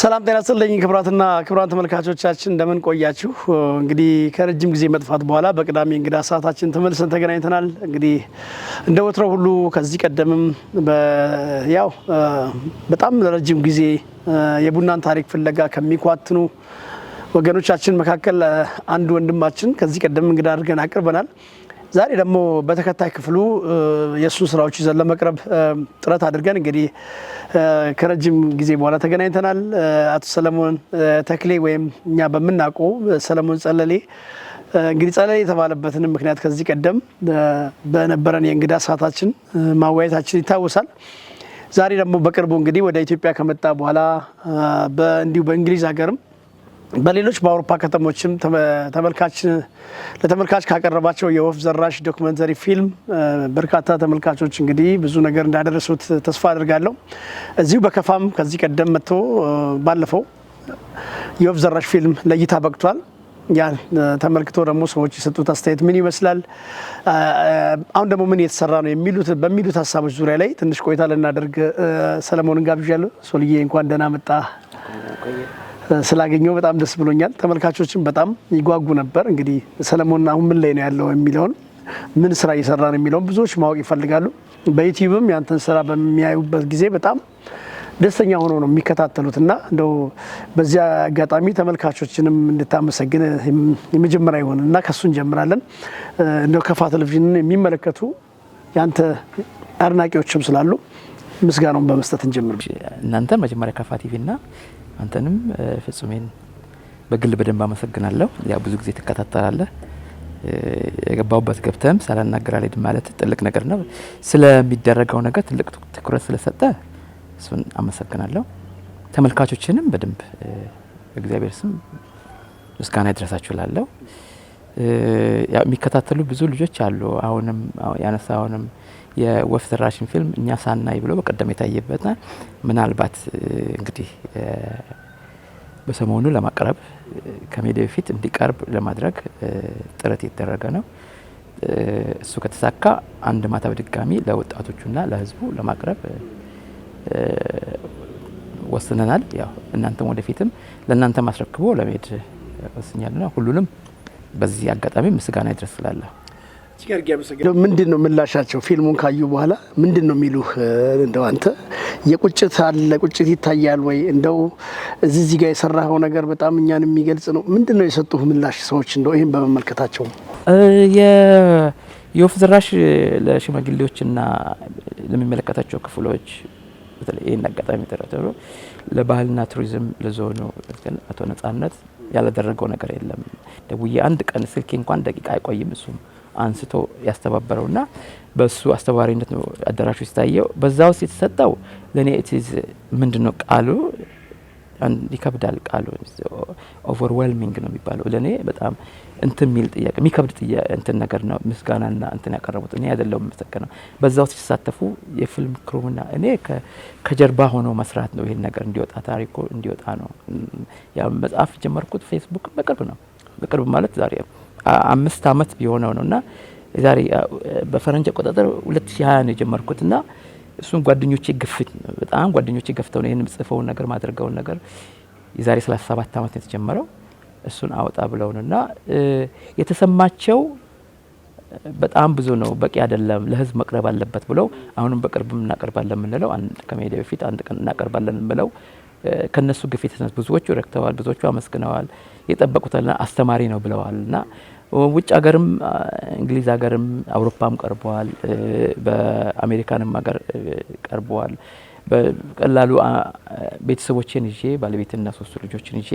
ሰላም ጤና ይስጥልኝ ክቡራትና ክቡራን ተመልካቾቻችን፣ እንደምን ቆያችሁ? እንግዲህ ከረጅም ጊዜ መጥፋት በኋላ በቅዳሜ እንግዳ ሰዓታችን ተመልሰን ተገናኝተናል። እንግዲህ እንደ ወትሮው ሁሉ ከዚህ ቀደምም ያው በጣም ለረጅም ጊዜ የቡናን ታሪክ ፍለጋ ከሚኳትኑ ወገኖቻችን መካከል አንዱ ወንድማችን ከዚህ ቀደም እንግዳ አድርገን አቅርበናል። ዛሬ ደግሞ በተከታይ ክፍሉ የእሱን ስራዎች ይዘን ለመቅረብ ጥረት አድርገን እንግዲህ ከረጅም ጊዜ በኋላ ተገናኝተናል። አቶ ሰለሞን ተክሌ ወይም እኛ በምናውቀው ሰለሞን ጸለሌ፣ እንግዲህ ጸለሌ የተባለበትንም ምክንያት ከዚህ ቀደም በነበረን የእንግዳ ሰዓታችን ማወያየታችን ይታወሳል። ዛሬ ደግሞ በቅርቡ እንግዲህ ወደ ኢትዮጵያ ከመጣ በኋላ እንዲሁ በእንግሊዝ ሀገርም በሌሎች በአውሮፓ ከተሞችም ለተመልካች ካቀረባቸው የወፍ ዘራሽ documentary ፊልም በርካታ ተመልካቾች እንግዲህ ብዙ ነገር እንዳደረሱት ተስፋ አድርጋለሁ። እዚሁ በከፋም ከዚህ ቀደም መጥቶ ባለፈው የወፍ ዘራሽ ፊልም ለእይታ በቅቷል። ያን ተመልክቶ ደግሞ ሰዎች የሰጡት አስተያየት ምን ይመስላል፣ አሁን ደግሞ ምን እየተሰራ ነው በሚሉት ሀሳቦች ዙሪያ ላይ ትንሽ ቆይታ ልናደርግ ሰለሞንን ጋብዣለሁ። ሶልዬ፣ እንኳን ደህና መጣህ። ስላገኘሁ በጣም ደስ ብሎኛል። ተመልካቾችም በጣም ይጓጉ ነበር። እንግዲህ ሰለሞን አሁን ምን ላይ ነው ያለው የሚለውን፣ ምን ስራ እየሰራ ነው የሚለውን ብዙዎች ማወቅ ይፈልጋሉ። በ YouTubeም ያንተን ስራ በሚያዩበት ጊዜ በጣም ደስተኛ ሆኖ ነው የሚከታተሉት እና እንደው በዚያ አጋጣሚ ተመልካቾችንም እንድታመሰግን የመጀመሪያ ይሆን እና ከሱ እንጀምራለን። እንደው ከፋ ቴሌቪዥንን የሚመለከቱ ያንተ አድናቂዎችም ስላሉ ምስጋናውን በመስጠት እንጀምር። እናንተ መጀመሪያ ከፋ ቲቪ እና አንተንም ፍጹሜን በግል በደንብ አመሰግናለሁ። ያው ብዙ ጊዜ ትከታተላለህ። የገባሁበት ገብተህም ሳላናግር አልሄድም ማለት ትልቅ ነገር ነው። ስለሚደረገው ነገር ትልቅ ትኩረት ስለሰጠ እሱን አመሰግናለሁ። ተመልካቾችንም በደንብ እግዚአብሔር ስም ምስጋና ይድረሳችሁ እላለሁ። የሚከታተሉ ብዙ ልጆች አሉ። አሁንም ያነሳ አሁንም የወፍ ዘራሽን ፊልም እኛ ሳናይ ብሎ በቀደም የታየበት ምናልባት እንግዲህ በሰሞኑ ለማቅረብ ከሜዳ በፊት እንዲቀርብ ለማድረግ ጥረት የተደረገ ነው። እሱ ከተሳካ አንድ ማታ በድጋሚ ለወጣቶቹና ለሕዝቡ ለማቅረብ ወስነናል። ያው እናንተም ወደፊትም ለእናንተ ማስረክቦ ለመሄድ ወስኛልና ሁሉንም በዚህ አጋጣሚ ምስጋና ይድረስ እላለሁ። ምንድን ነው ምላሻቸው? ፊልሙን ካዩ በኋላ ምንድን ነው የሚሉህ? እንደው አንተ የቁጭት አለ፣ ቁጭት ይታያል ወይ? እንደው እዚህ ጋር የሰራኸው ነገር በጣም እኛን የሚገልጽ ነው። ምንድን ነው የሰጡህ ምላሽ ሰዎች እንደው ይህን በመመልከታቸው? የወፍ ዘራሽ ለሽማግሌዎችና ለሚመለከታቸው ክፍሎች፣ በተለይ ይህን አጋጣሚ ተረተሩ ለባህልና ቱሪዝም ለዞኑ አቶ ነጻነት ያላደረገው ነገር የለም። ደውዬ አንድ ቀን ስልኬ እንኳን ደቂቃ አይቆይም፣ እሱም አንስቶ ያስተባበረውና በሱ አስተባባሪነት ነው አዳራሹ ሲታየው። በዛ ውስጥ የተሰጠው ለእኔ it's ምንድን ነው ቃሉ ይከብዳል። ቃሉ overwhelming ነው የሚባለው። ለእኔ በጣም እንትን የሚል ጥያቄ፣ የሚከብድ ጥያቄ እንትን ነገር ነው። ምስጋናና እንትን ያቀረቡት እኔ አይደለሁም የምመሰገነው። በዛ ውስጥ የተሳተፉ የፊልም crewና እኔ ከጀርባ ሆኖ መስራት ነው። ይሄን ነገር እንዲወጣ፣ ታሪኩ እንዲወጣ ነው። ያው መጽሐፍ ጀመርኩት ፌስቡክ በቅርብ ነው። በቅርብ ማለት ዛሬ 5 አመት ቢሆነው ነው እና ዛሬ በፈረንጅ አቆጣጠር 2020 ነው የጀመርኩት እና እሱን ጓደኞቼ ግፍት፣ በጣም ጓደኞቼ ገፍተው ነው ይህን ጽፈውን ነገር ማድረገውን ነገር የዛሬ 37 አመት ነው የተጀመረው። እሱን አወጣ ብለው ነው እና የተሰማቸው በጣም ብዙ ነው። በቂ አይደለም፣ ለህዝብ መቅረብ አለበት ብለው አሁንም በቅርብም እናቀርባለን የምንለው ከመሄዴ በፊት አንድ ቀን እናቀርባለን ብለው ከነሱ ግፊት ብዙዎቹ ረክተዋል፣ ብዙዎቹ አመስግነዋል። የጠበቁትና አስተማሪ ነው ብለዋል እና ውጭ ሀገርም እንግሊዝ ሀገርም አውሮፓም ቀርበዋል፣ በአሜሪካንም ሀገር ቀርበዋል። በቀላሉ ቤተሰቦቼን ይዤ፣ ባለቤትና ሶስቱ ልጆችን ይዤ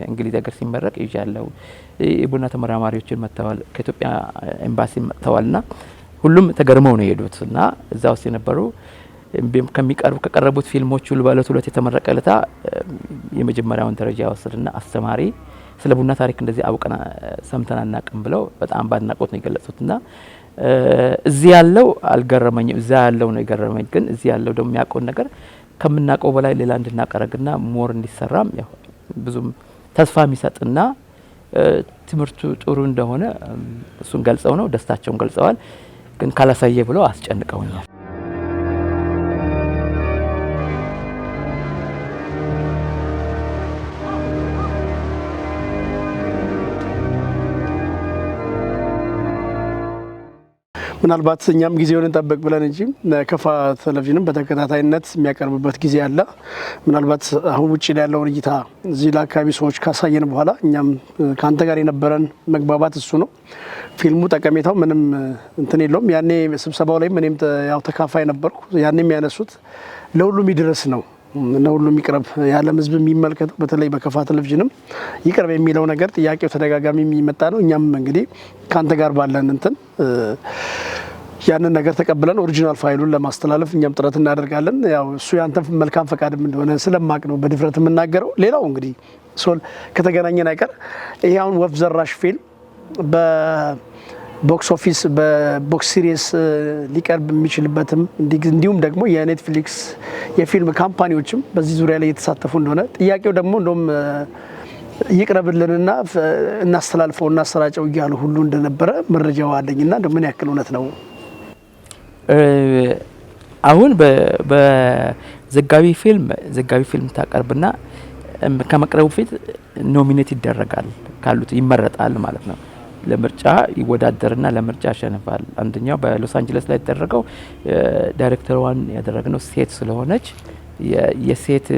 እንግሊዝ ሀገር ሲመረቅ ይዣለሁ። የቡና ተመራማሪዎችን መጥተዋል፣ ከኢትዮጵያ ኤምባሲ መጥተዋል ና ሁሉም ተገርመው ነው የሄዱት እና እዛ ውስጥ የነበሩ ከሚቀርቡ ከቀረቡት ፊልሞች ሁሉ በእለቱ ዕለት የተመረቀ ለታ የመጀመሪያውን ደረጃ ወሰድና አስተማሪ፣ ስለ ቡና ታሪክ እንደዚህ አውቀን ሰምተን አናቅም ብለው በጣም በአድናቆት ነው የገለጹት። እና እዚህ ያለው አልገረመኝም፣ እዛ ያለው ነው የገረመኝ። ግን እዚህ ያለው ደግሞ የሚያውቀውን ነገር ከምናውቀው በላይ ሌላ እንድናቀረግና more እንዲሰራም ያው ብዙም ተስፋ የሚሰጥና ትምህርቱ ጥሩ እንደሆነ እሱን ገልጸው ነው ደስታቸውን ገልጸዋል። ግን ካላሳየ ብለው አስጨንቀውኛል። ምናልባት እኛም ጊዜውን እንጠብቅ ብለን እንጂ ከፋ ቴሌቪዥንም በተከታታይነት የሚያቀርብበት ጊዜ አለ። ምናልባት አሁን ውጭ ላይ ያለውን እይታ እዚህ ለአካባቢ ሰዎች ካሳየን በኋላ እኛም ከአንተ ጋር የነበረን መግባባት እሱ ነው። ፊልሙ ጠቀሜታው ምንም እንትን የለውም። ያኔ ስብሰባው ላይም እኔም ያው ተካፋይ ነበርኩ። ያኔ የሚያነሱት ለሁሉም ይድረስ ነው፣ ለሁሉም ይቅረብ፣ የዓለም ሕዝብ የሚመልከተው በተለይ በከፋ ቴሌቪዥንም ይቅረብ የሚለው ነገር ጥያቄው ተደጋጋሚ የሚመጣ ነው። እኛም እንግዲህ ከአንተ ጋር ባለን እንትን ያንን ነገር ተቀብለን original ፋይሉን ለማስተላለፍ እኛም ጥረት እናደርጋለን። ያው እሱ ያንተ መልካም ፈቃድም እንደሆነ ስለማቅ ነው በድፍረት የምናገረው። ሌላው እንግዲህ ሶል ከተገናኘን አይቀር ይሄ አሁን ወፍ ዘራሽ ፊልም በ box office በ box series ሊቀርብ የሚችልበትም እንዲሁም ደግሞ የኔትፍሊክስ የፊልም company ዎችም በዚህ ዙሪያ ላይ የተሳተፉ እንደሆነ፣ ጥያቄው ደግሞ እንደውም ይቅረብልንና እናስተላልፈው እናሰራጨው እያሉ ሁሉ እንደነበረ መረጃው አለኝና እንደው ምን ያክል እውነት ነው? አሁን በዘጋቢ ፊልም ዘጋቢ ፊልም ታቀርብና ከመቅረቡ ፊት nominate ይደረጋል፣ ካሉት ይመረጣል ማለት ነው። ለምርጫ ይወዳደርና ለምርጫ ያሸንፋል። አንደኛው በሎስ አንጀለስ ላይ የተደረገው ዳይሬክተሯን ያደረግነው ሴት ስለሆነች የሴት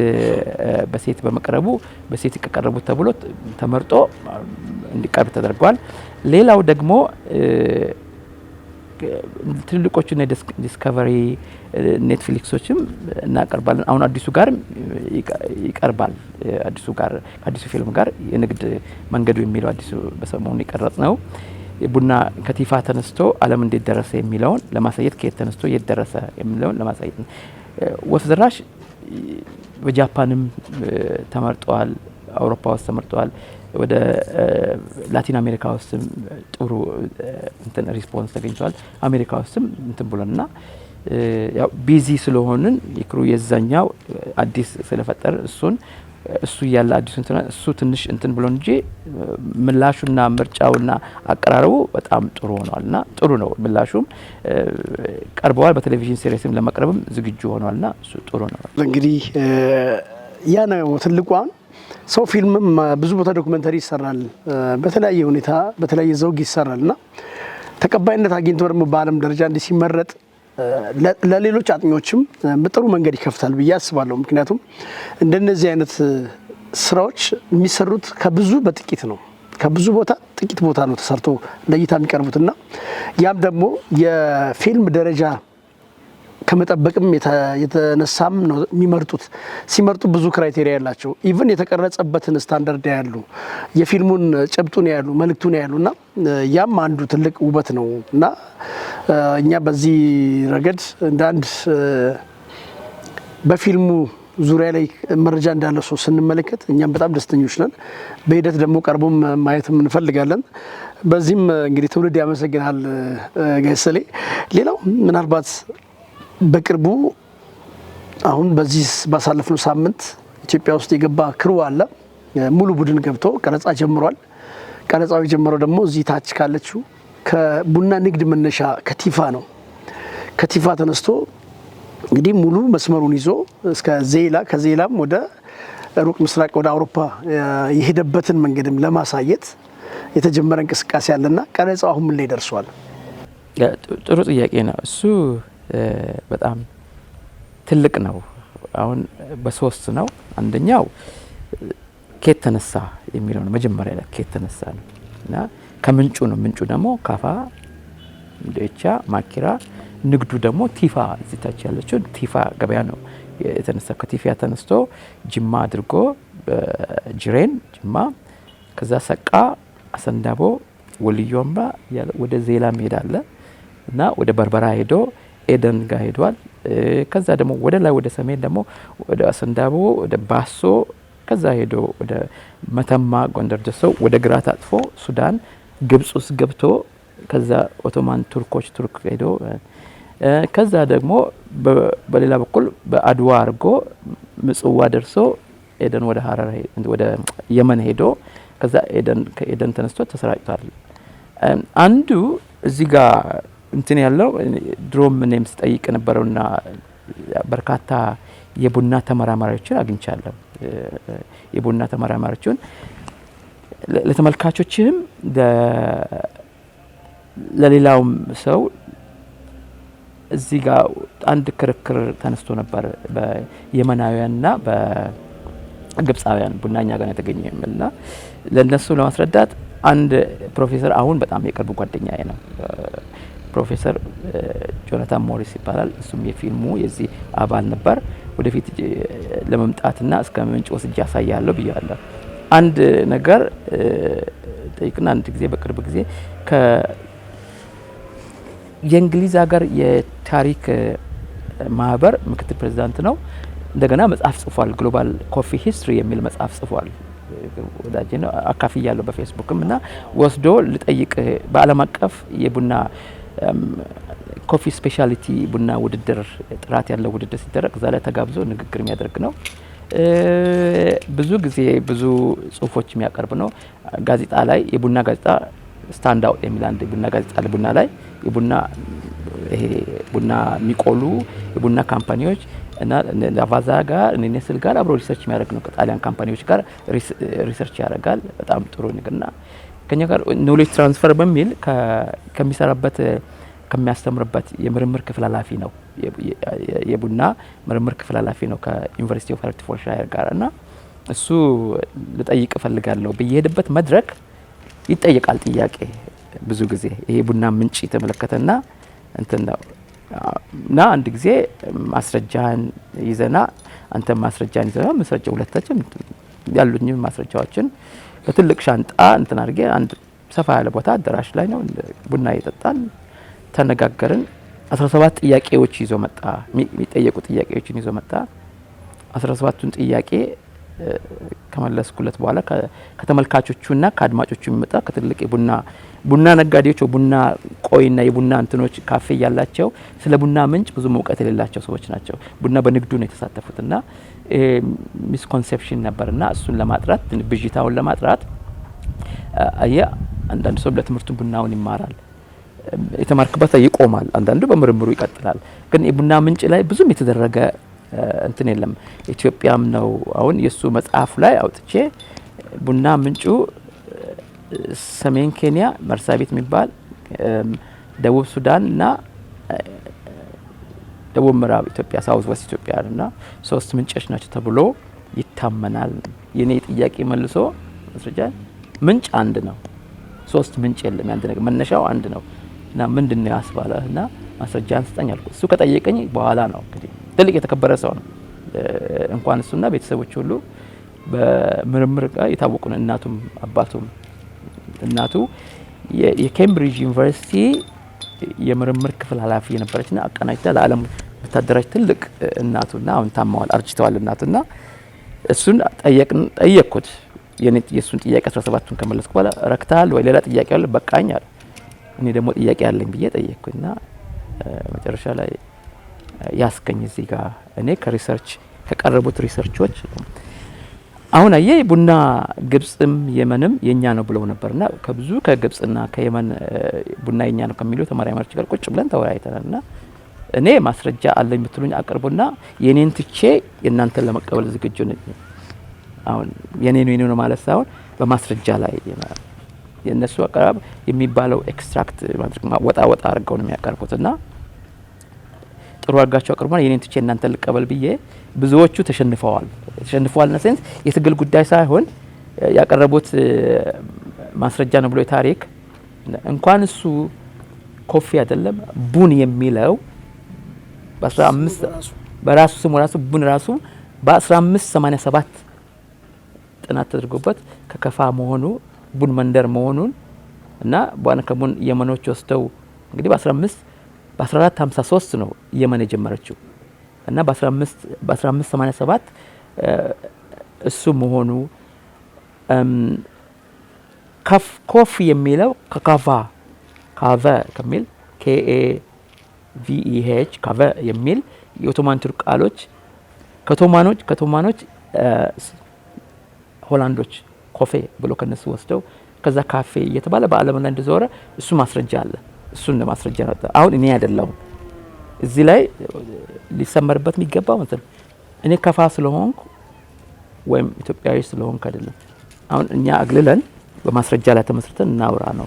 በሴት በመቅረቡ በሴት ከቀረቡት ተብሎ ተመርጦ እንዲቀርብ ተደርጓል። ሌላው ደግሞ ትልልቆቹን ዲስከቨሪ ኔትፍሊክሶችም እናቀርባለን። አሁን አዲሱ ጋር ይቀርባል። አዲሱ ጋር ከአዲሱ ፊልም ጋር የንግድ መንገዱ የሚለው አዲሱ በሰሞኑ የቀረጽ ነው። ቡና ከቲፋ ተነስቶ ዓለም እንዴት ደረሰ የሚለውን ለማሳየት፣ ከየት ተነስቶ የት ደረሰ የሚለውን ለማሳየት ነው። ወፍ ዘራሽ በጃፓንም ተመርጠዋል። አውሮፓ ውስጥ ተመርጠዋል። ወደ ላቲን አሜሪካ ውስጥም ጥሩ እንትን response ተገኝቷል። አሜሪካ ውስጥም እንትን ብሎና ያው busy ስለሆንን የ crew የዛኛው አዲስ ስለፈጠር እሱን እሱ እያለ አዲሱ እንትን እሱ ትንሽ እንትን ብሎ እንጂ ምላሹና ምርጫውና አቀራረቡ በጣም ጥሩ ሆኗልና ጥሩ ነው። ምላሹም ቀርበዋል። በቴሌቪዥን series ም ለመቅረብም ዝግጁ ሆኗልና እሱ ጥሩ ነው። እንግዲህ ያ ነው ትልቁ። አሁን ሰው ፊልምም ብዙ ቦታ documentary ይሰራል፣ በተለያየ ሁኔታ በተለያየ ዘውግ ይሰራል እና ተቀባይነት አግኝቶ ደግሞ በዓለም ደረጃ እንዲህ ሲመረጥ ለሌሎች አጥኚዎችም ጥሩ መንገድ ይከፍታል ብዬ አስባለሁ። ምክንያቱም እንደነዚህ አይነት ስራዎች የሚሰሩት ከብዙ በጥቂት ነው። ከብዙ ቦታ ጥቂት ቦታ ነው ተሰርቶ ለእይታ የሚቀርቡትና ያም ደግሞ የፊልም ደረጃ ከመጠበቅም የተነሳም ነው የሚመርጡት። ሲመርጡ ብዙ criteria ያላቸው even የተቀረጸበትን ስታንዳርድ ያሉ፣ የፊልሙን ጭብጡን ያሉ፣ መልእክቱን ያሉ እና ያም አንዱ ትልቅ ውበት ነው እና እኛ በዚህ ረገድ እንደ አንድ በፊልሙ ዙሪያ ላይ መረጃ እንዳለ ሰው ስንመለከት እኛም በጣም ደስተኞች ነን። በሂደት ደግሞ ቀርቦም ማየትም እንፈልጋለን። በዚህም እንግዲህ ትውልድ ያመሰግናል ጋይሰሌ። ሌላው ምናልባት በቅርቡ አሁን በዚህ ባሳለፍነው ሳምንት ኢትዮጵያ ውስጥ የገባ crew አለ። ሙሉ ቡድን ገብቶ ቀረጻ ጀምሯል። ቀረጻው የጀመረው ደግሞ እዚህ ታች ካለችው ከቡና ንግድ መነሻ ከቲፋ ነው። ከቲፋ ተነስቶ እንግዲህ ሙሉ መስመሩን ይዞ እስከ ዜላ፣ ከዜላም ወደ ሩቅ ምስራቅ ወደ አውሮፓ የሄደበትን መንገድም ለማሳየት የተጀመረ እንቅስቃሴ አለና ቀረጻው አሁን ምን ላይ ደርሷል? ጥሩ ጥያቄ ነው። እሱ በጣም ትልቅ ነው። አሁን በሶስት ነው። አንደኛው ኬት ተነሳ የሚለው ነው። መጀመሪያ ላይ ኬት ተነሳ ነው እና ከምንጩ ነው። ምንጩ ደግሞ ካፋ፣ ደቻ፣ ማኪራ፣ ንግዱ ደግሞ ቲፋ፣ እዚህ ታች ያለችው ቲፋ ገበያ ነው የተነሳ። ከቲፋ ተነስቶ ጅማ አድርጎ ጅሬን፣ ጅማ፣ ከዛ ሰቃ፣ አሰንዳቦ፣ ወልዮ አምባ ወደ ዜላ መሄድ አለ እና ወደ በርበራ ሄዶ ኤደን ጋር ሄዷል። ከዛ ደግሞ ወደ ላይ ወደ ሰሜን ደግሞ ወደ አሰንዳቦ፣ ወደ ባሶ፣ ከዛ ሄዶ ወደ መተማ ጎንደር ደርሶ ወደ ግራ ታጥፎ ሱዳን፣ ግብጽ ውስጥ ገብቶ ከዛ ኦቶማን ቱርኮች ቱርክ ሄዶ ከዛ ደግሞ በሌላ በኩል በአድዋ አድርጎ ምጽዋ ደርሶ ኤደን ወደ ሀረር ወደ የመን ሄዶ ከዛ ኤደን ከኤደን ተነስቶ ተሰራጭቷል። አንዱ እዚህ ጋር እንትን ያለው ድሮም እኔም ስጠይቅ ነበረውና በርካታ የቡና ተመራማሪዎችን አግኝቻለሁ። የቡና ተመራማሪዎችን ለተመልካቾችም ለሌላውም ሰው እዚህ ጋር አንድ ክርክር ተነስቶ ነበር በየመናውያንና በግብፃውያን ቡና እኛ ጋር ነው የተገኘ የሚልና ለነሱ ለማስረዳት አንድ ፕሮፌሰር፣ አሁን በጣም የቅርብ ጓደኛዬ ነው፣ ፕሮፌሰር ጆናታን ሞሪስ ይባላል። እሱም የፊልሙ የዚህ አባል ነበር። ወደፊት ለመምጣትና እስከ ምንጭ ወስጄ ያሳያለሁ ብያለሁ። አንድ ነገር ጠይቅና አንድ ጊዜ በቅርብ ጊዜ የእንግሊዝ ሀገር የታሪክ ማህበር ምክትል ፕሬዚዳንት ነው። እንደገና መጽሐፍ ጽፏል። Global Coffee History የሚል መጽሐፍ ጽፏል። ወዳጄ ነው፣ አካፍያለሁ በፌስቡክም። እና ወስዶ ልጠይቅ በዓለም አቀፍ የቡና coffee specialty ቡና ውድድር፣ ጥራት ያለው ውድድር ሲደረግ እዛ ላይ ተጋብዞ ንግግር የሚያደርግ ነው። ብዙ ጊዜ ብዙ ጽሁፎች የሚያቀርብ ነው። ጋዜጣ ላይ፣ የቡና ጋዜጣ Stand Out የሚል አንድ ቡና ጋዜጣ አለ። ቡና ላይ የቡና ይሄ ቡና የሚቆሉ የቡና company ዎች እና ላቫዛ ጋር፣ ኔስል ጋር አብሮ research የሚያደርግ ነው። ከጣሊያን company ዎች ጋር research ያደርጋል። በጣም ጥሩ ነገር። ከኛ ጋር knowledge transfer በሚል ከሚሰራበት፣ ከሚያስተምርበት የምርምር ክፍል ኃላፊ ነው። የቡና ምርምር ክፍል ኃላፊ ነው ከ University of Hertfordshire ጋር። እና እሱ ልጠይቅ እፈልጋለሁ በየሄደበት መድረክ ይጠየቃል ጥያቄ ብዙ ጊዜ ይሄ ቡና ምንጭ የተመለከተና እንትን ነው። እና አንድ ጊዜ ማስረጃህን ይዘና፣ አንተ ማስረጃን ይዘና፣ ማስረጃ ሁለታችን ያሉኝ ማስረጃዎችን በትልቅ ሻንጣ እንትን አድርጌ አንድ ሰፋ ያለ ቦታ አዳራሽ ላይ ነው፣ ቡና እየጠጣን ተነጋገርን። 17 ጥያቄዎች ይዞ መጣ። የሚጠየቁ ጥያቄዎችን ይዞ መጣ። 17ቱን ጥያቄ ከመለስኩለት በኋላ ከተመልካቾቹና ከአድማጮቹ የሚመጣ ከትልቅ የቡና ቡና ነጋዴዎች፣ ቡና ቆይና የቡና እንትኖች ካፌ ያላቸው፣ ስለ ቡና ምንጭ ብዙ እውቀት የሌላቸው ሰዎች ናቸው። ቡና በንግዱ ነው የተሳተፉትና misconception ነበርና እሱን ለማጥራት፣ ብዥታውን ለማጥራት፣ አየህ አንዳንድ ሰው ለትምህርቱ ቡናውን ይማራል፣ የተማርክበት ይቆማል። አንዳንዱ በምርምሩ ይቀጥላል። ግን የቡና ምንጭ ላይ ብዙም የተደረገ እንትን የለም። ኢትዮጵያም ነው። አሁን የእሱ መጽሐፍ ላይ አውጥቼ ቡና ምንጩ ሰሜን ኬንያ መርሳቤት የሚባል፣ ደቡብ ሱዳን እና ደቡብ ምዕራብ ኢትዮጵያ፣ South West ኢትዮጵያ እና ሶስት ምንጮች ናቸው ተብሎ ይታመናል። የኔ ጥያቄ መልሶ ማስረጃ ምንጭ አንድ ነው፣ ሶስት ምንጭ የለም። የአንድ ነገር መነሻው አንድ ነው እና ምንድን ነው ያስባለህ እና ማስረጃ ስጠኝ አልኩት። እሱ ከጠየቀኝ በኋላ ነው። እንግዲህ ትልቅ የተከበረ ሰው ነው። እንኳን እሱና ቤተሰቦች ሁሉ በምርምር ጋር የታወቁ ነው። እናቱም አባቱም፣ እናቱ የኬምብሪጅ ዩኒቨርሲቲ የምርምር ክፍል ኃላፊ የነበረችና አቀናጅታ ለዓለም ወታደራጅ ትልቅ እናቱና አሁን ታመዋል፣ አርጅተዋል እናቱና እሱን ጠየቅኩት። የእሱን ጥያቄ 17ቱን ከመለስኩ በኋላ ረክተሃል ወይ፣ ሌላ ጥያቄ አለ? በቃኝ አለ። እኔ ደግሞ ጥያቄ አለኝ ብዬ ጠየቅኩና መጨረሻ ላይ ያስገኝ እዚህ ጋር እኔ ከ research ከቀረቡት research ኦች አሁን አየህ ቡና ግብጽም የመንም የኛ ነው ብለው ነበርና ከብዙ ከግብጽና ከየመን ቡና የኛ ነው ከሚሉ ተመራማሪዎች ጋር ቁጭ ብለን ተወያይተናልና እኔ ማስረጃ አለ የምትሉኝ አቅርቡና የኔን ትቼ የእናንተን ለመቀበል ዝግጁ ነኝ። አሁን የኔ ነው የኔ ነው ማለት ሳይሆን በማስረጃ ላይ የእነሱ አቀራረብ የሚባለው extract ማድረግ ወጣ ወጣ አድርገው ነው የሚያቀርቡትና ጥሩ አድርጋቸው አቅርቡና የኔን ትቼ እናንተን ልቀበል ብዬ ብዙዎቹ ተሸንፈዋል። ተሸንፈዋል in a sense የትግል ጉዳይ ሳይሆን ያቀረቡት ማስረጃ ነው ብሎ የታሪክ እንኳን እሱ coffee አይደለም ቡን የሚለው በ15 በራሱ ስሙ ራሱ ቡን ራሱ በ1587 ጥናት ተደርጎበት ከከፋ መሆኑ፣ ቡን መንደር መሆኑን እና በኋላ ከቡን የመኖች ወስደው እንግዲህ በ15 በ1453 ነው የመን የጀመረችው እና በ15 በ1587 እሱ መሆኑ፣ coffee የሚለው ከካቫ ካቨ ከሚል KAVEH ካቨ የሚል የኦቶማን ቱርክ ቃሎች ከኦቶማኖች ሆላንዶች ኮፌ ብሎ ከነሱ ወስደው ከዛ ካፌ እየተባለ በዓለም ላይ እንደዞረ እሱ ማስረጃ አለ። እሱን ማስረጃ ነው። አሁን እኔ አይደለሁም እዚህ ላይ ሊሰመርበት የሚገባው እንትን እኔ ከፋ ስለሆንኩ ወይም ኢትዮጵያዊ ስለሆንኩ አይደለም። አሁን እኛ አግልለን በማስረጃ ላይ ተመስርተን እናውራ ነው።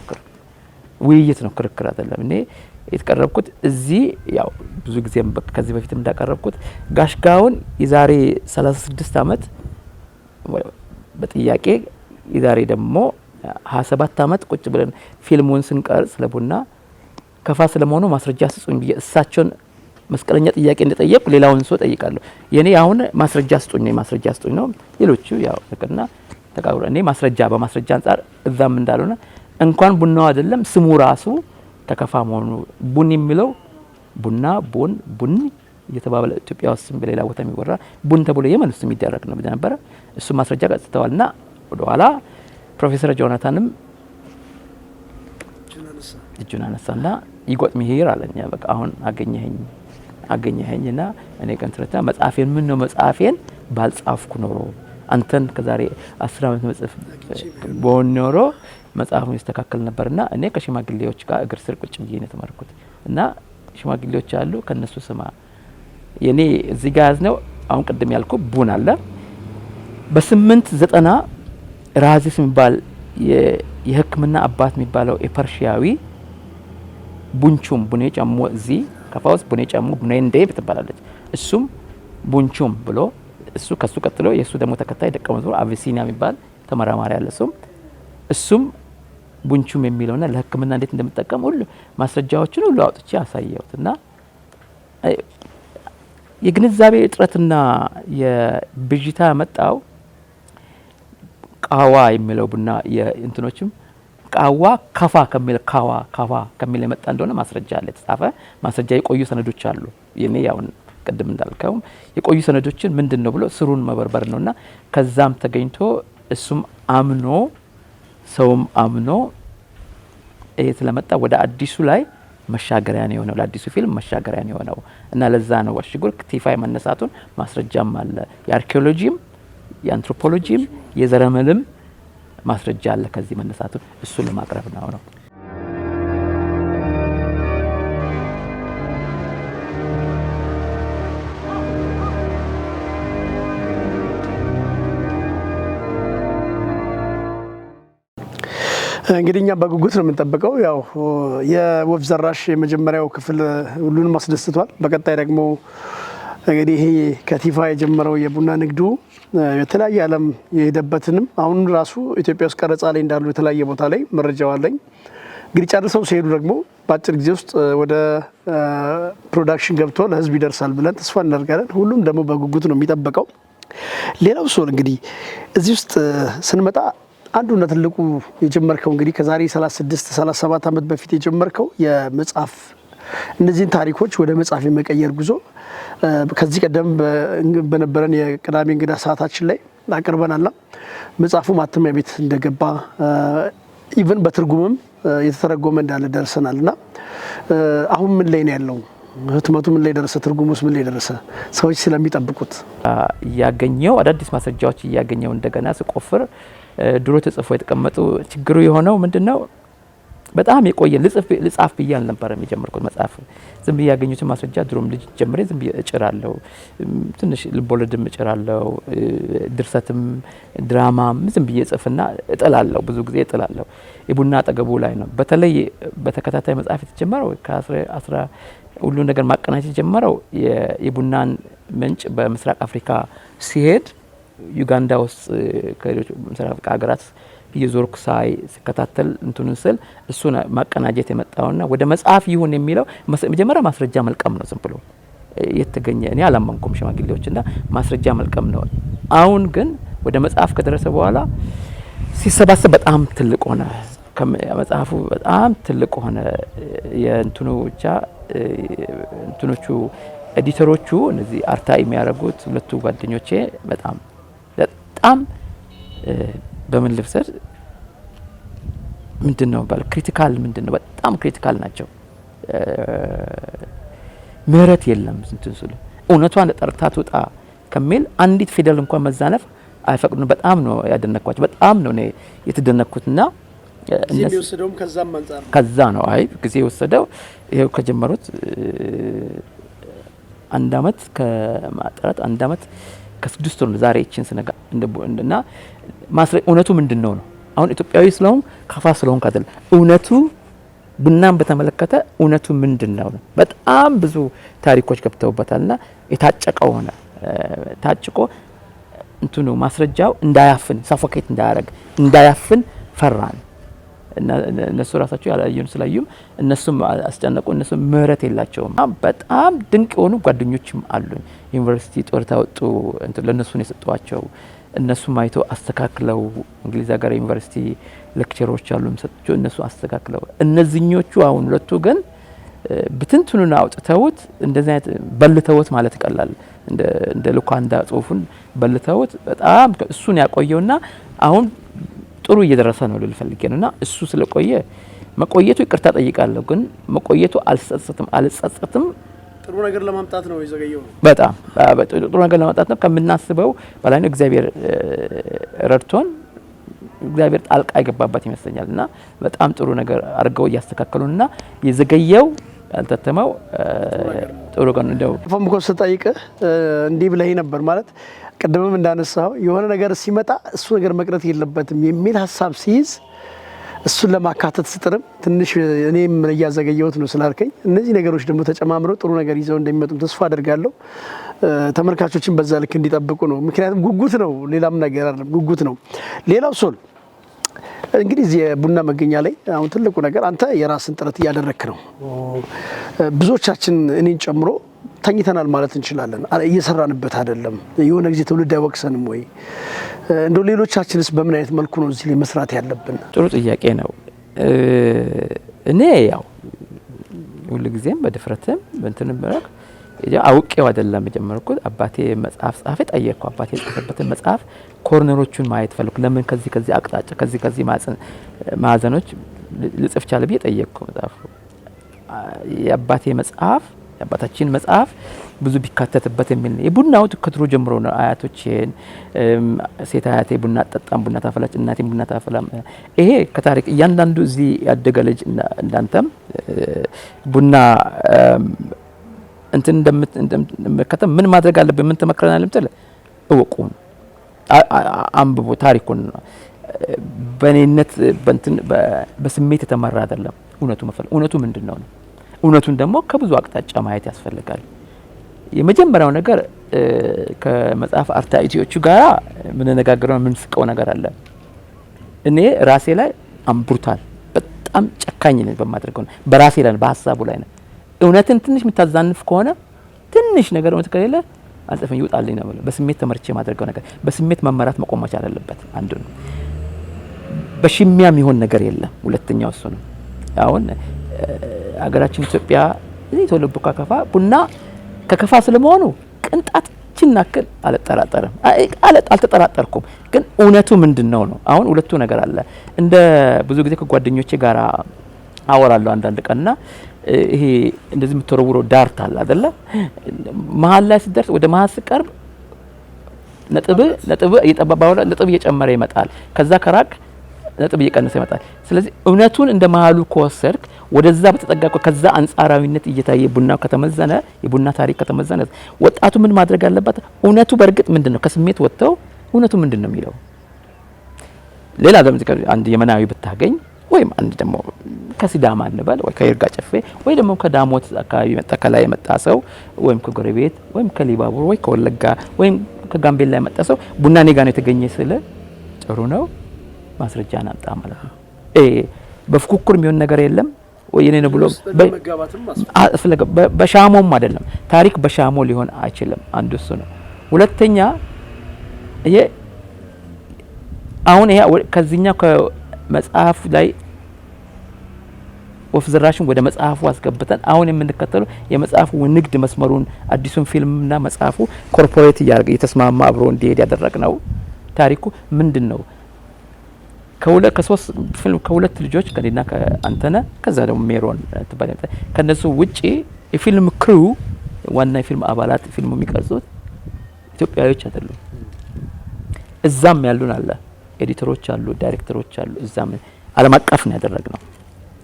ውይይት ነው፣ ክርክር አይደለም። እኔ የተቀረብኩት እዚህ ያው ብዙ ጊዜም ከዚህ በፊትም እንዳቀረብኩት ጋሽጋውን የዛሬ 36 ዓመት በጥያቄ የዛሬ ደግሞ 27 ዓመት ቁጭ ብለን ፊልሙን ስንቀርጽ ለቡና ከፋ ስለመሆኑ ማስረጃ ስጡኝ ብዬ እሳቸውን መስቀለኛ ጥያቄ እንደጠየቁ ሌላውን ሰው ጠይቃለሁ። የኔ አሁን ማስረጃ ስጡኝ ነው ማስረጃ ስጡኝ ነው። ሌሎቹ ያው ፍቅርና ተቃውሮ እኔ ማስረጃ በማስረጃ አንጻር እዛም እንዳልሆነ እንኳን ቡናው አይደለም ስሙ ራሱ ተከፋ መሆኑ ቡን የሚለው ቡና ቡን ቡን እየተባባለ ኢትዮጵያ ውስጥ በሌላ ቦታ የሚወራ ቡን ተብሎ የመን ውስጥ የሚደረግ ነው ነበረ። እሱ ማስረጃ ቀጥተዋልና ወደኋላ ፕሮፌሰር ጆናታንም እጁን አነሳና ይጎጥ ሚሄር አለኝ። በቃ አሁን አገኘኸኝ አገኘኸኝና እኔ ቀንትረታ መጽሐፌን ምን ነው መጽሐፌን ባልጻፍኩ ኖሮ አንተን ከዛሬ 10 ዓመት መጽሐፍ በሆን ኖሮ መጽሐፉን ይስተካከል ነበርና እኔ ከሽማግሌዎች ጋር እግር ስር ቁጭ ብዬ ነው የተማርኩት። እና ሽማግሌዎች አሉ፣ ከነሱ ስማ። የኔ እዚህ ጋር ያዝነው አሁን ቅድም ያልኩ ቡን አለ። በ890 ራዚስ የሚባል የሕክምና አባት የሚባለው የፐርሺያዊ ቡንቹም ቡኔ ጨሞ እዚህ ከፋ ውስጥ ቡኔ ጨሞ ቡኔ እንዴ ትባላለች። እሱም ቡንቹም ብሎ እሱ ከሱ ቀጥሎ የእሱ ደግሞ ተከታይ ደቀ መዝሙር አቪሲኒያ የሚባል ተመራማሪ አለ። እሱም ቡንቹም የሚለውና ለሕክምና እንዴት እንደምጠቀም ሁሉ ማስረጃዎችን ሁሉ አውጥቼ አሳየሁት። እና የግንዛቤ እጥረትና የብዥታ ያመጣው ቃዋ የሚለው ቡና የእንትኖችም ቃዋ ከፋ ከሚል ካዋ ካፋ ከሚል የመጣ እንደሆነ ማስረጃ አለ፣ የተጻፈ ማስረጃ የቆዩ ሰነዶች አሉ። የኔ ያው ቅድም እንዳልከው የቆዩ ሰነዶችን ምንድን ነው ብሎ ስሩን መበርበር ነውና ከዛም ተገኝቶ እሱም አምኖ ሰውም አምኖ ይሄ ስለመጣ ወደ አዲሱ ላይ መሻገሪያ ነው የሆነው፣ ለአዲሱ ፊልም መሻገሪያ ነው የሆነው። እና ለዛ ነው አሽጉር ቲፋይ መነሳቱን ማስረጃም አለ። የአርኪኦሎጂም የአንትሮፖሎጂም የዘረመልም ማስረጃ አለ ከዚህ መነሳቱን እሱን ለማቅረብ ነው። እንግዲህ እኛ በጉጉት ነው የምንጠብቀው። ያው የወፍ ዘራሽ የመጀመሪያው ክፍል ሁሉንም አስደስቷል። በቀጣይ ደግሞ እንግዲህ ይሄ ከቲፋ የጀመረው የቡና ንግዱ የተለያየ ዓለም የሄደበትንም አሁን ራሱ ኢትዮጵያ ውስጥ ቀረጻ ላይ እንዳሉ የተለያየ ቦታ ላይ መረጃው አለኝ። እንግዲህ ጨርሰው ሲሄዱ ደግሞ በአጭር ጊዜ ውስጥ ወደ production ገብቶ ለሕዝብ ይደርሳል ብለን ተስፋ እናደርጋለን። ሁሉም ደግሞ በጉጉት ነው የሚጠበቀው። ሌላው ሶል እንግዲህ እዚህ ውስጥ ስንመጣ አንዱና ትልቁ የጀመርከው እንግዲህ ከዛሬ 36 37 ዓመት በፊት የጀመርከው የመጽሐፍ እነዚህን ታሪኮች ወደ መጽሐፍ የመቀየር ጉዞ ከዚህ ቀደም በነበረን የቅዳሜ እንግዳ ሰዓታችን ላይ አቅርበናልና መጽሐፉ ማተሚያ ቤት እንደገባ even በትርጉምም የተተረጎመ እንዳለ ደርሰናል። እና አሁን ምን ላይ ነው ያለው? ህትመቱ ምን ላይ ደረሰ? ትርጉሙስ ምን ላይ ደረሰ? ሰዎች ስለሚጠብቁት እያገኘው አዳዲስ ማስረጃዎች እያገኘው እንደገና ስቆፍር ድሮ ተጽፎ የተቀመጡ ችግሩ የሆነው ምንድነው? በጣም የቆየ ልጻፍ ብዬ አልነበረም የጀመርኩት መጽሐፍ። ዝም ብዬ ያገኙትን ማስረጃ ድሮም ልጅ ጀምሬ ዝም ብዬ እጭራለሁ። ትንሽ ልቦለድም እጭራለሁ፣ ድርሰትም ድራማም ዝም ብዬ እጽፍና እጥላለሁ። ብዙ ጊዜ እጥላለሁ። የቡና አጠገቡ ላይ ነው በተለይ በተከታታይ መጽሐፍ የተጀመረው ከአስራ ሁሉ ነገር ማቀናጀት የጀመረው የቡናን ምንጭ በምስራቅ አፍሪካ ሲሄድ ዩጋንዳ ውስጥ ከሌሎች ምስራቅ አፍሪካ ሀገራት እየዞርኩ ሳይ ስከታተል እንትኑን ስል እሱን ማቀናጀት የመጣውና ወደ መጽሐፍ ይሁን የሚለው መጀመሪያ ማስረጃ መልቀም ነው። ዝም ብሎ የተገኘ እኔ አላመንኩም ሽማግሌዎችና ማስረጃ መልቀም ነው። አሁን ግን ወደ መጽሐፍ ከደረሰ በኋላ ሲሰባሰብ በጣም ትልቅ ሆነ። መጽሐፉ በጣም ትልቅ ሆነ። የእንትኑ ብቻ እንትኖቹ editor ኦቹ እነዚህ አርታ የሚያደርጉት ሁለቱ ጓደኞቼ በጣም በጣም በምን ልብሰድ ምንድነው ባለ critical ምንድነው በጣም critical ናቸው። ምህረት የለም እንትን ስሉ እውነቷን ጠርታ ትውጣ ከሚል አንዲት ፊደል እንኳን መዛነፍ አይፈቅዱም። በጣም ነው ያደነኳቸው። በጣም ነው እኔ የተደነኩትና የሚወስደውም ከዛም አንፃር ከዛ ነው። አይ ጊዜ የወሰደው ይሄው ከጀመሩት አንድ አመት ከማጥራት አንድ አመት ከስድስት ወር ዛሬ እቺን ስነጋ እና እውነቱ ምንድነው ነው። አሁን ኢትዮጵያዊ ስለሆን ከፋ ስለሆን አይደለም፣ እውነቱ ቡናን በተመለከተ እውነቱ ምንድን ነው? በጣም ብዙ ታሪኮች ገብተውበታልና የታጨቀው ሆነ፣ ታጭቆ እንትኑ ማስረጃው እንዳያፍን፣ suffocate እንዳያረግ፣ እንዳያፍን ፈራን። እነሱ ራሳቸው ያላዩን ስላዩም እነሱም አስጨነቁ። እነሱም ምህረት የላቸውም። በጣም ድንቅ የሆኑ ጓደኞችም አሉኝ። ዩኒቨርሲቲ ጡረታ ወጡ፣ ለእነሱ ነው የሰጧቸው። እነሱም አይቶ አስተካክለው፣ እንግሊዝ ሀገር ዩኒቨርሲቲ lecturer ኦች አሉ የሚሰጧቸው፣ እነሱ አስተካክለው፣ እነዚህኞቹ አሁን ሁለቱ ግን ብትንትኑን አውጥተውት እንደዚህ አይነት በልተውት ማለት ይቀላል። እንደ ሉካንዳ ጽሁፉን በልተውት በጣም እሱን ያቆየውና አሁን ጥሩ እየደረሰ ነው ልል ፈልጌ ነውና እሱ ስለቆየ መቆየቱ ይቅርታ ጠይቃለሁ፣ ግን መቆየቱ አልጸጸትም አልጸጸትም። ጥሩ ነገር ለማምጣት ነው የዘገየው። በጣም ጥሩ ነገር ለማምጣት ነው፣ ከምናስበው በላይ ነው። እግዚአብሔር ረድቶን፣ እግዚአብሔር ጣልቃ የገባበት ይመስለኛል እና በጣም ጥሩ ነገር አድርገው እያስተካከሉና የዘገየው ያልታተመው ጥሩ ቀን እንደው ፎም እኮ ስጠይቅህ እንዲህ ብለህ ነበር፣ ማለት ቅድምም እንዳነሳው የሆነ ነገር ሲመጣ እሱ ነገር መቅረት የለበትም የሚል ሀሳብ ሲይዝ እሱን ለማካተት ስጥርም ትንሽ እኔም እያዘገየሁት ነው ስላልከኝ እነዚህ ነገሮች ደግሞ ተጨማምረው ጥሩ ነገር ይዘው እንደሚመጡም ተስፋ አደርጋለሁ። ተመልካቾችን በዛ ልክ እንዲጠብቁ ነው። ምክንያቱም ጉጉት ነው፣ ሌላም ነገር አይደለም፣ ጉጉት ነው። ሌላው ሶል፣ እንግዲህ እዚህ የቡና መገኛ ላይ አሁን ትልቁ ነገር አንተ የራስን ጥረት እያደረክ ነው። ብዙዎቻችን እኔን ጨምሮ ተኝተናል ማለት እንችላለን። እየሰራንበት አይደለም። የሆነ ጊዜ ትውልድ አይወቅሰንም ወይ? እንደው ሌሎቻችንስ በምን አይነት መልኩ ነው እዚህ ላይ መስራት ያለብን? ጥሩ ጥያቄ ነው። እኔ ያው ሁሉ ጊዜም በድፍረትም በእንትንም በረክ አውቄው አይደለም የጀመርኩት። አባቴ መጽሐፍ ጻፈ፣ ጠየቅኩ። አባቴ የጻፈበትን መጽሐፍ corner ኦቹን ማየት ፈለኩ። ለምን ከዚህ ከዚህ አቅጣጫ፣ ከዚህ ከዚህ ማዕዘኖች ልጽፍ ቻለ ብዬ ጠየቅኩ። መጽሐፉ የአባቴ መጽሐፍ፣ የአባታችን መጽሐፍ ብዙ ቢካተትበት የሚል ነው። የቡናው ከድሮ ጀምሮ ነው። አያቶቼን፣ ሴት አያቴ ቡና አጠጣም፣ ቡና ታፈላች፣ እናቴም ቡና ታፈላም። ይሄ ከታሪክ እያንዳንዱ እዚህ ያደገ ልጅ እንዳንተም ቡና እንትን እንደምትከተል ምን ማድረግ አለብን? ምን ትመክረናለህ? ምትል እወቁን፣ አንብቡ ታሪኩን። በእኔነት በእንትን በስሜት የተመራ አይደለም። እውነቱ መፈለግ፣ እውነቱ ምንድን ነው? እውነቱን ደግሞ ከብዙ አቅጣጫ ማየት ያስፈልጋል። የመጀመሪያው ነገር ከመጽሐፍ አርታኢዎቹ ጋር የምንነጋገረው የምንስቀው ነገር አለ። እኔ ራሴ ላይ I'm brutal፣ በጣም ጨካኝ ነኝ በማድረገው በራሴ ላይ፣ በሀሳቡ ላይ ነው። እውነትን ትንሽ የምታዛንፍ ከሆነ፣ ትንሽ ነገር እውነት ከሌለ አልጽፍም፣ ይውጣልኝ ነው የምለው። በስሜት ተመርቼ የማደርገው ነገር፣ በስሜት መመራት መቆም መቻል አለበት። አንዱ ነው። በሽሚያ የሚሆን ነገር የለም። ሁለተኛው እሱ ነው። አሁን ሀገራችን ኢትዮጵያ እዚህ የተወለዱ ከከፋ ቡና ከከፋ ስለመሆኑ ቅንጣት ያክል አልጠራጠርም፣ አልተጠራጠርኩም። ግን እውነቱ ምንድን ነው ነው። አሁን ሁለቱ ነገር አለ። እንደ ብዙ ጊዜ ከጓደኞቼ ጋር አወራለሁ አንዳንድ ቀንና ይሄ እንደዚህ የምትወረውረው dart አለ አይደለ? መሀል ላይ ስትደርስ፣ ወደ መሀል ስትቀርብ ነጥብ ነጥብ እየጠባባ ነጥብ እየጨመረ ይመጣል። ከዛ ከራቅ ነጥብ እየቀነሰ ይመጣል። ስለዚህ እውነቱን እንደ መሀሉ ከወሰድክ፣ ወደዛ በተጠጋ ከዛ አንጻራዊነት እየታየ ቡናው ከተመዘነ፣ የቡና ታሪክ ከተመዘነ፣ ወጣቱ ምን ማድረግ አለበት? እውነቱ በእርግጥ ምንድን ነው? ከስሜት ወጥተው እውነቱ ምንድን ነው የሚለው። ሌላ ደግሞ አንድ የመናዊ ብታገኝ ወይም አንድ ደግሞ ከሲዳማ እንበል ወይ ከይርጋ ጨፌ ወይ ደግሞ ከዳሞት አካባቢ መጣ፣ ከላይ የመጣ ሰው ወይም ከጎረቤት ወይም ከሊባቡር ወይ ከወለጋ ወይም ከጋምቤላ የመጣ ሰው ቡና እኔ ጋ ነው የተገኘ ስለ ጥሩ ነው፣ ማስረጃ አምጣ ማለት ነው። በፉክክር የሚሆን ነገር የለም ወይ የኔ ነው ብሎ በሻሞም አይደለም። ታሪክ በሻሞ ሊሆን አይችልም። አንዱ እሱ ነው። ሁለተኛ ይሄ አሁን ይሄ ከዚህኛው ከመጽሐፍ ላይ ወፍ ዘራሽን ወደ መጽሐፉ አስገብተን አሁን የምንከተለው የመጽሐፉ ንግድ መስመሩን አዲሱን ፊልምና መጽሐፉ cooperate እያደረገ እየተስማማ አብሮ እንዲሄድ ያደረግነው ታሪኩ ምንድን ነው? ከሁለት ከሶስት ፊልም ከሁለት ልጆች ከኔና ከአንተነ ከዛ ደግሞ ሜሮን ትባል፣ ከነሱ ውጪ የፊልም crew፣ ዋና የፊልም አባላት፣ ፊልሙ የሚቀርጹት ኢትዮጵያዊዎች አይደሉም። እዛም ያሉን አለ፣ editor ኦች አሉ፣ ዳይሬክተሮች አሉ። እዛም ዓለም አቀፍ ነው ያደረግነው።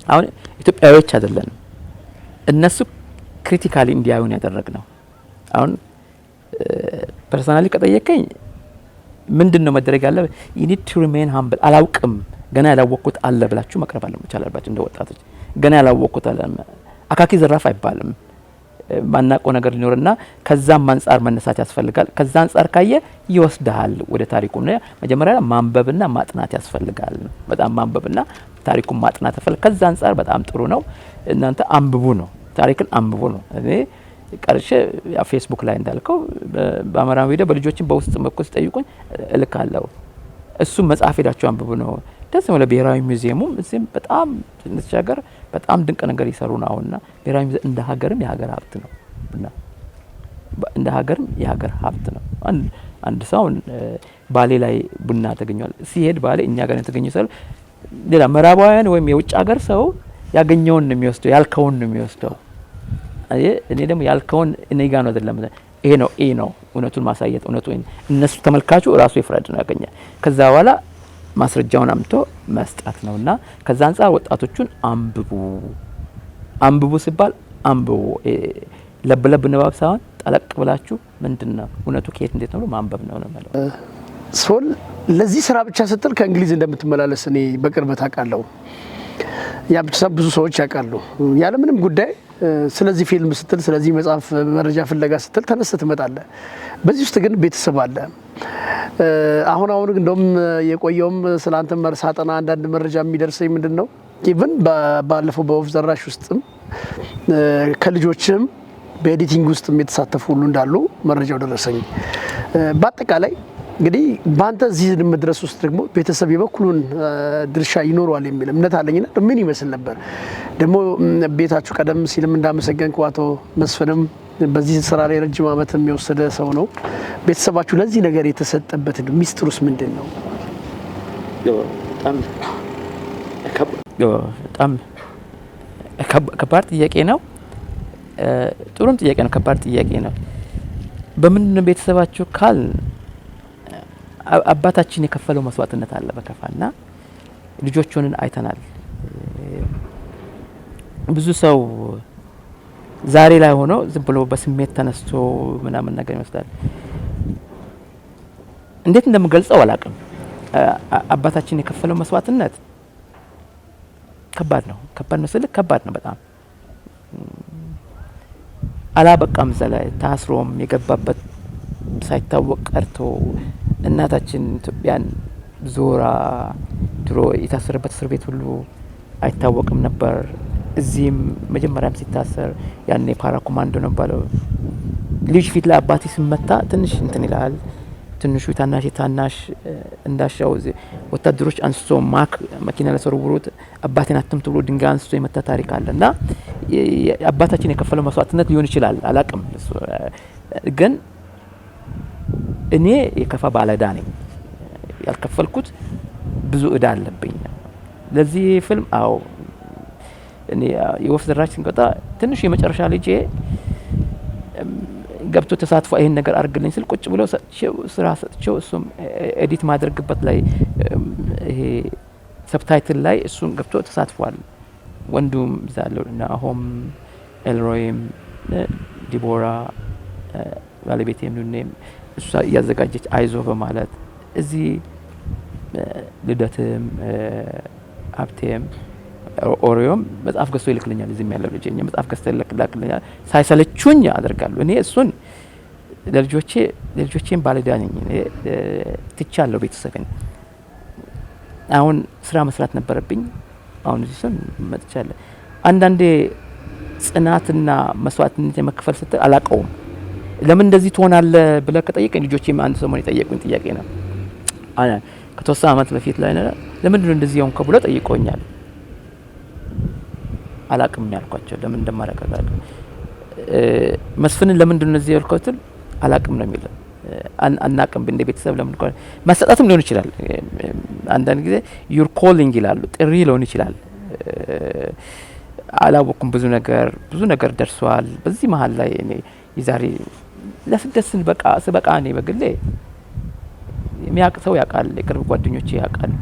አሁን ኢትዮጵያዊዎች አይደለንም። እነሱ critically እንዲያዩን ያደረግነው። አሁን personally ከጠየቀኝ ምንድን ነው መደረግ ያለ? You need to remain humble። አላውቅም፣ ገና ያላወቅኩት አለ ብላችሁ መቅረብ አለ መቻል አለባችሁ። እንደ ወጣቶች ገና ያላወቅኩት አለ። አካኪ ዘራፍ አይባልም። ማናውቀው ነገር ሊኖርና ከዛም አንጻር መነሳት ያስፈልጋል። ከዛ አንጻር ካየ ይወስድሃል ወደ ታሪኩ። መጀመሪያ ማንበብና ማጥናት ያስፈልጋል። በጣም ማንበብና ታሪኩን ማጥናት ያስፈልጋል። ከዛ አንጻር በጣም ጥሩ ነው። እናንተ አንብቡ ነው፣ ታሪክን አንብቡ ነው። እኔ ቀርሼ ፌስቡክ ላይ እንዳልከው በአማራ ሚዲያ በልጆችን በውስጥ በኩል ሲጠይቁኝ እልካለሁ። እሱም መጽሐፍ ሄዳችሁ አንብቡ ነው። ደስ ብሎ ብሔራዊ ሙዚየሙም እዚህም በጣም ሀገር በጣም ድንቅ ነገር ይሰሩ ነው። አሁንና ብሔራዊ ሙዚየም እንደ ሀገርም የሀገር ሀብት ነው እና እንደ ሀገርም የሀገር ሀብት ነው። አንድ ሰው ባሌ ላይ ቡና ተገኘዋል ሲሄድ ባሌ እኛ ጋር የተገኘ ሰው ሌላ ምዕራባውያን ወይም የውጭ ሀገር ሰው ያገኘውን ነው የሚወስደው፣ ያልከውን ነው የሚወስደው። እኔ ደግሞ ያልከውን እኔ ጋር ነው አይደለም፣ ይሄ ነው ይሄ ነው እውነቱን ማሳየት፣ እውነቱ እነሱ ተመልካቹ ራሱ ይፍረድ ነው ያገኘ። ከዛ በኋላ ማስረጃውን አምጥቶ መስጠት ነውና ከዛ አንጻር ወጣቶቹን አንብቡ። አንብቡ ሲባል አንብቡ ለብ ለብ ንባብ ሳይሆን ጠለቅ ብላችሁ ምንድነው እውነቱ ከየት እንዴት ነው ማንበብ ነው ነው ማለት። ሶል፣ ለዚህ ስራ ብቻ ስትል ከእንግሊዝ እንደምትመላለስ እኔ በቅርበት አውቃለሁ። ያ ብቻ ብዙ ሰዎች ያውቃሉ። ያለምንም ጉዳይ ስለዚህ ፊልም ስትል፣ ስለዚህ መጽሐፍ መረጃ ፍለጋ ስትል ተነስተህ ትመጣለህ። በዚህ ውስጥ ግን ቤተሰብ አለ። አሁን አሁን እንደውም የቆየውም ስለ አንተ ሳጠና አንዳንድ መረጃ የሚደርሰኝ ምንድን ነው፣ even ባለፈው በወፍ ዘራሽ ውስጥም ከልጆችም በ editing ውስጥም የተሳተፉ ሁሉ እንዳሉ መረጃው ደረሰኝ። በአጠቃላይ እንግዲህ በአንተ እዚህ መድረስ ውስጥ ደግሞ ቤተሰብ የበኩሉን ድርሻ ይኖረዋል የሚል እምነት አለኝና ምን ይመስል ነበር? ደግሞ ቤታችሁ ቀደም ሲልም እንዳመሰገንኩ አቶ መስፍንም በዚህ ስራ ላይ ረጅም ዓመት የወሰደ ሰው ነው። ቤተሰባችሁ ለዚህ ነገር የተሰጠበት ሚስጥሩስ ምንድን ነው? በጣም ከባድ ጥያቄ ነው። ጥሩም ጥያቄ ነው። ከባድ ጥያቄ ነው። በምንድን ነው ቤተሰባችሁ ካል አባታችን የከፈለው መስዋዕትነት አለ በከፋና ልጆቹን አይተናል። ብዙ ሰው ዛሬ ላይ ሆኖ ዝም ብሎ በስሜት ተነስቶ ምናምን ነገር ይመስላል። እንዴት እንደምገልጸው አላቅም። አባታችን የከፈለው መስዋዕትነት ከባድ ነው። ከባድ ነው ስልክ ከባድ ነው በጣም። አላበቃም። እዛ ላይ ታስሮም የገባበት ሳይታወቅ ቀርቶ እናታችን ኢትዮጵያን ዞራ ድሮ የታሰረበት እስር ቤት ሁሉ አይታወቅም ነበር። እዚህም መጀመሪያም ሲታሰር ያኔ ፓራ ኮማንዶ ነው ባለው ልጅ ፊት ላይ አባቴ ሲመታ ትንሽ እንትን ይላል። ትንሹ ታናሽ ታናሽ እንዳሻው ወታደሮች አንስቶ ማክ መኪና ላይ ሰርውሮት አባቴን አትምቱ ብሎ ድንጋይ አንስቶ የመታ ታሪክ አለ። እና አባታችን የከፈለው መስዋዕትነት ሊሆን ይችላል፣ አላቅም። ግን እኔ የከፋ ባለዕዳ ነኝ። ያልከፈልኩት ብዙ እዳ አለብኝ ለዚህ ፊልም። አዎ፣ እኔ የወፍ ዘራሽ ስንቀጣ ትንሹ የመጨረሻ ልጄ ገብቶ ተሳትፎ ይሄን ነገር አድርግልኝ ስል ቁጭ ብሎ ሰጥቼው፣ ስራ ሰጥቼው፣ እሱም edit ማድረግበት ላይ ይሄ subtitle ላይ እሱም ገብቶ ተሳትፏል። ወንዱም እዛ ያለው ናሆም፣ ኤልሮይም፣ ዲቦራ ባለቤቴም ኑኔም እሷ እያዘጋጀች አይዞ በማለት እዚህ ልደትም ሀብቴም ኦሪዮም መጽሐፍ ገዝቶ ይልክልኛል። እዚህም ያለው ልጅ መጽሐፍ ገዝቶ ይልክልኛል። ሳይሰለቹኝ አደርጋለሁ። እኔ እሱን ለልጆቼም ባለዕዳ ነኝ። ትቻለሁ ቤተሰቤን። አሁን ስራ መስራት ነበረብኝ። አሁን እዚህ ስን መጥቻለሁ። አንዳንዴ ጽናትና መስዋዕትነት የመክፈል ስትል አላቀውም። ለምን እንደዚህ ትሆናለህ ብለህ ከጠየቀኝ ልጆቼም አንድ ሰሞን የጠየቁኝ ጥያቄ ነው። ከተወሰነ አመት በፊት ላይ ለምንድን ነው እንደዚህ የሆንከው ብሎ ጠይቆኛል። አላቅም ያልኳቸው፣ ለምን እንደማደርግ አላቅም። መስፍንን ለምንድን ነው እዚህ ያልከው ትል አላቅም ነው የሚለው። አናቅም እንደ ቤተሰብ ለምን መሰጠትም ሊሆን ይችላል። አንዳንድ ጊዜ your calling ይላሉ፣ ጥሪ ሊሆን ይችላል። አላወቅኩም። ብዙ ነገር ብዙ ነገር ደርሷል። በዚህ መሀል ላይ እኔ የዛሬ ለስደት ስንበቃ ስበቃ እኔ በግሌ የሚያውቅ ሰው ያውቃል፣ የቅርብ ጓደኞቼ ያውቃሉ።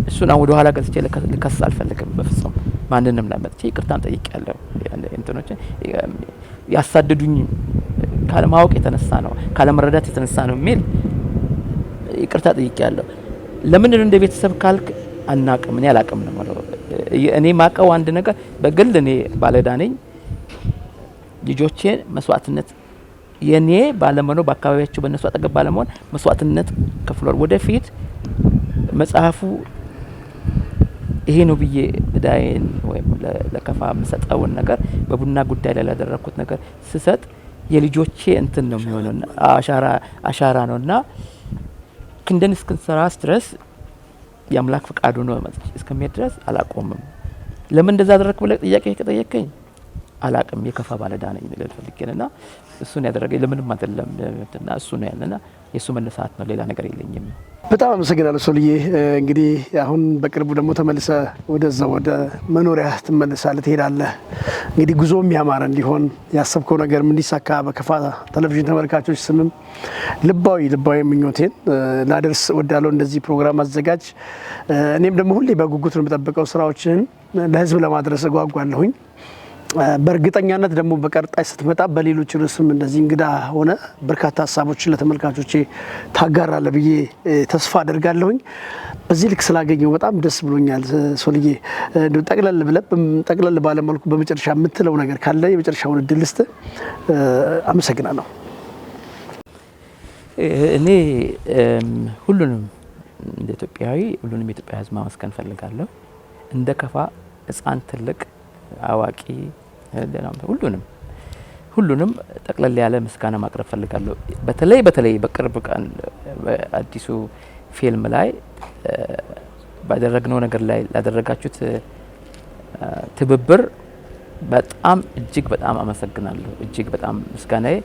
እሱን አሁን ወደ ኋላ ገዝቼ ልከስ አልፈልግም በፍጹም። ማንንም ላይ መጥቼ ይቅርታም ጠይቄያለሁ። እንትኖችን ያሳደዱኝ ካለማወቅ የተነሳ ነው፣ ካለመረዳት የተነሳ ነው የሚል ይቅርታ ጠይቄያለሁ። ለምንድን ነው እንደ ቤተሰብ ካልክ አናቅም፣ እኔ አላቅም ነው የምለው። እኔ ማቀው አንድ ነገር በግል እኔ ባለዕዳ ነኝ። ልጆቼን መስዋዕትነት የኔ ባለመኖር በአካባቢያቸው በእነሱ አጠገብ ባለመሆን መስዋዕትነት ከፍሏል። ወደፊት መጽሐፉ ይሄ ነው ብዬ እዳዬን ወይም ለከፋ የምሰጠውን ነገር በቡና ጉዳይ ላይ ላደረኩት ነገር ስሰጥ የልጆቼ እንትን ነው የሚሆነው፣ አሻራ ነውና ክንደን እስክንሰራስ ድረስ የአምላክ ፈቃዱ ነው እስከሚሄድ ድረስ አላቆምም። ለምን እንደዛ አደረክ ብለህ ጥያቄ ከጠየቀኝ አላቅም። የከፋ ባለዕዳ ነኝ ልል ፈልጌ ነውና እሱን ያደረገኝ ለምንም አይደለም እና እሱ ነው ያለና የሱ መነሳት ነው፣ ሌላ ነገር የለኝም። በጣም አመሰግናለሁ ሶልዬ። እንግዲህ አሁን በቅርቡ ደግሞ ተመልሰ ወደዛ ወደ መኖሪያ ትመለሳለህ፣ ትሄዳለህ። እንግዲህ ጉዞም ያማረ እንዲሆን ያሰብከው ነገርም እንዲሳካ በከፋ ቴሌቪዥን ተመልካቾች ስምም ልባዊ ምኞቴን ላደርስ እወዳለሁ። እንደዚህ ፕሮግራም አዘጋጅ እኔም ደግሞ ሁሌ በጉጉት ነው የምጠብቀው፣ ስራዎችን ለህዝብ ለማድረስ እጓጓለሁኝ። በእርግጠኛነት ደግሞ በቀጣይ ስትመጣ በሌሎች ርዕስም እንደዚህ እንግዳ ሆነ በርካታ ሀሳቦችን ለተመልካቾቼ ታጋራለህ ብዬ ተስፋ አደርጋለሁኝ። በዚህ ልክ ስላገኘው በጣም ደስ ብሎኛል ሶልዬ። እንደው ጠቅለል ባለ መልኩ በመጨረሻ የምትለው ነገር ካለ የመጨረሻውን እድል ልስጥ። አመሰግናለሁ። እኔ ሁሉንም እንደ ኢትዮጵያዊ ሁሉንም የኢትዮጵያ ሕዝብ ማመስገን እፈልጋለሁ። እንደ ከፋ ሕፃን፣ ትልቅ፣ አዋቂ ሁሉንም ጠቅለል ያለ ምስጋና ማቅረብ ፈልጋለሁ። በተለይ በቅርብ ቀን በአዲሱ ፊልም ላይ ባደረግነው ነገር ላይ ላደረጋችሁት ትብብር በጣም እጅግ በጣም አመሰግናለሁ። እጅግ በጣም ምስጋናዬ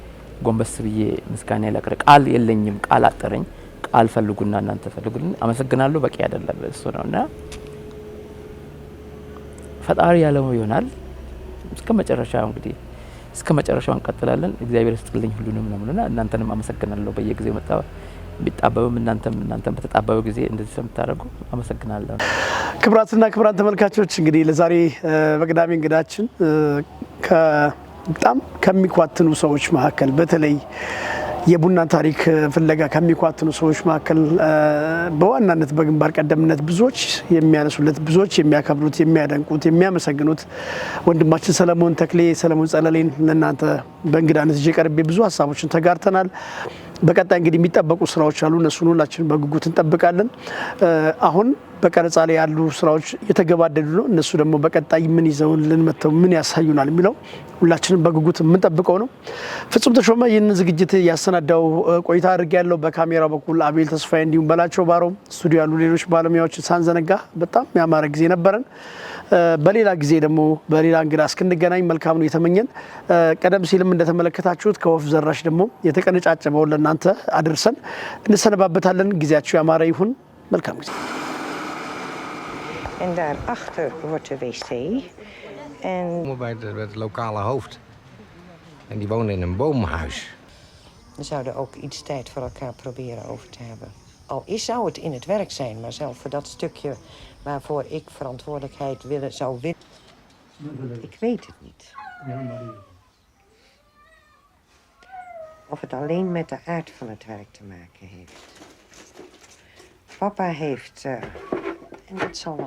ጎንበስ ብዬ ምስጋናዬ ላቅርብ። ቃል የለኝም፣ ቃል አጠረኝ። ቃል ፈልጉና እናንተ ፈልጉልን። አመሰግናለሁ በቂ አይደለም እሱ ነውና ፈጣሪ ያለው ይሆናል። እስከ መጨረሻው እንግዲህ እስከ መጨረሻው እንቀጥላለን። እግዚአብሔር ይስጥልኝ ሁሉንም ነው እና እናንተንም አመሰግናለሁ። በየጊዜው መጣ ቢጣበብም እናንተም በተጣበበ ጊዜ እንደዚህ ስለምታደርጉ አመሰግናለሁ። ክብራትና ክብራን ተመልካቾች እንግዲህ ለዛሬ በቅዳሜ እንግዳችን በጣም ከሚኳትኑ ሰዎች መካከል በተለይ የቡና ታሪክ ፍለጋ ከሚኳትኑ ሰዎች መካከል በዋናነት በግንባር ቀደምነት ብዙዎች የሚያነሱለት፣ ብዙዎች የሚያከብሩት፣ የሚያደንቁት፣ የሚያመሰግኑት ወንድማችን ሰለሞን ተክሌ ሰለሞን ጸለሌን ለእናንተ በእንግዳነት ይዤ ቀርቤ ብዙ ሀሳቦችን ተጋርተናል። በቀጣይ እንግዲህ የሚጠበቁ ስራዎች አሉ። እነሱን ሁላችንን በጉጉት እንጠብቃለን። አሁን በቀረጻ ላይ ያሉ ስራዎች የተገባደዱ ነው። እነሱ ደግሞ በቀጣይ ምን ይዘውልን መጥተው ምን ያሳዩናል የሚለው ሁላችንም በጉጉት የምንጠብቀው ነው። ፍጹም ተሾመ ይህንን ዝግጅት ያሰናዳው ቆይታ አድርጌ ያለው በካሜራው በኩል አቤል ተስፋዬ እንዲሁም በላቸው ባሮ ስቱዲዮ ያሉ ሌሎች ባለሙያዎችን ሳንዘነጋ በጣም ያማረ ጊዜ ነበረን። በሌላ ጊዜ ደግሞ በሌላ እንግዳ እስክንገናኝ መልካም ነው የተመኘን። ቀደም ሲልም እንደተመለከታችሁት ከወፍ ዘራሽ ደግሞ የተቀነጫጨበውን ለእናንተ አድርሰን እንሰነባበታለን። ጊዜያችሁ ያማረ ይሁን። መልካም ጊዜ። En daarachter wordt de wc. En Bij het lokale hoofd. En die woonde in een boomhuis. we zouden ook iets tijd voor elkaar proberen over te hebben. Al zou het in het werk zijn, maar zelf voor dat stukje waarvoor ik verantwoordelijkheid zou willen. Ik weet het niet. Of het alleen met de aard van het werk te maken heeft. Papa heeft, en dat zal wel